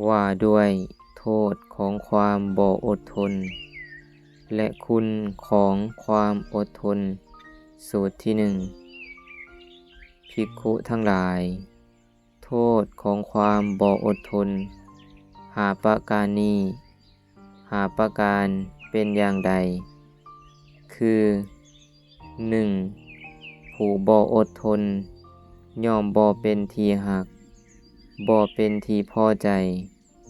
ວ່າດ້ວຍໂທດຂອງຄວາມບໍ່ອົດທົນ ແລະ ຄຸນຂອງຄວາມອົດທົນ. ສູດທີໜຶ່ງ ພິກຂຸທັງຫຼາຍ, ໂທດຂອງຄວາມບໍ່ອົດທົນຫ້າປະການນີ້, ຫ້າປະການເປັນຢ່າງໃດ? ຄື ໜຶ່ງ ຜູ້ບໍ່ອົດທົນ ຍ່ອມບໍ່ເປັນທີ່ຮັກ, ບໍ່ເປັນທີ່ພໍໃຈ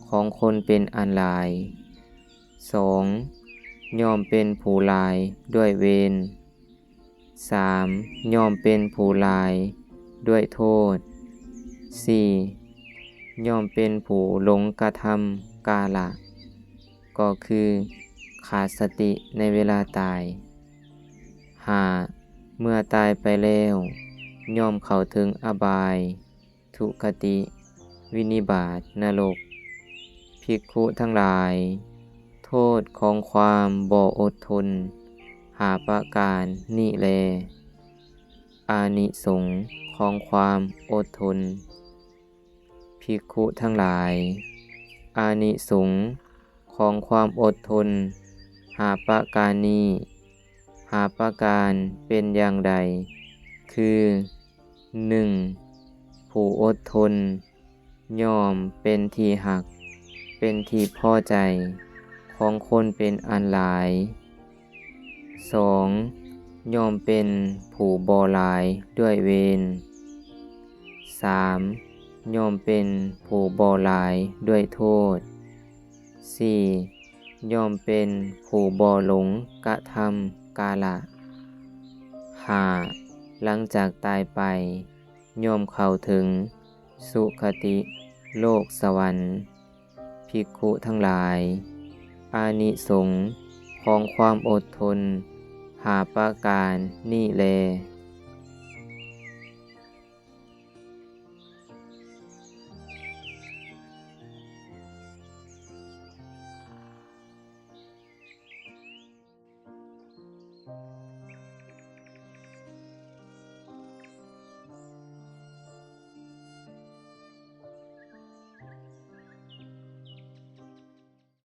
ຂອງຄົນເປັນອັນຫຼາຍ. ສອງ ຍ່ອມເປັນຜູ້ຫຼາຍດ້ວຍເວນ. ສາມ ຍ່ອມເປັນຜູ້ຫຼາຍດ້ວຍໂທດ. ສີ່ ຍ່ອມເປັນຜູ້ຫຼົງກະທຳກາລະ, ກໍຄືຂາດສະຕິໃນເວລາຕາຍ. ຫ້າ ເມື່ອຕາຍໄປແລ້ວ ຍ່ອມເຂົ້າເຖິງອະບາຍ, ທຸກະຕິ, ວິນິບາດ, ນະລົກ. ພິກຂຸທັງຫຼາຍ, ໂທດຂອງຄວາມບໍ່ອົດທົນຫ້າປະການນີ້ແລ, ອານິສົງຂອງຄວາມອົດທົນ. ພິກຂຸທັງຫຼາຍ, ອານິສົງຂອງຄວາມອົດທົນຫ້າປະການນີ້, ຫ້າປະການເປັນຢ່າງໃດ? ຄື ໜຶ່ງ ຜູ້ອົດທົນ ຍ່ອມເປັນທີ່ຮັກ, ເປັນທີ່ພໍໃຈຂອງຄົນເປັນອັນຫຼາຍ. ສອງ ຍ່ອມເປັນຜູ້ບໍ່ຫຼາຍດ້ວຍເວນ. ສາມ ຍ່ອມເປັນຜູ້ບໍ່ຫຼາຍດ້ວຍໂທດ. ສີ່ ຍ່ອມເປັນຜູ້ບໍ່ຫຼົງກະທຳກາລະ. ຫ້າ ຫຼັງຈາກຕາຍໄປ ຍ່ອມເຂົ້າເຖິງສຸຄະຕິໂລກສະຫວັນ. ພິກຂຸທັງຫຼາຍ, ອານິສົງຂອງຄວາມອົດທົນຫ້າປະການນີ້ແລ,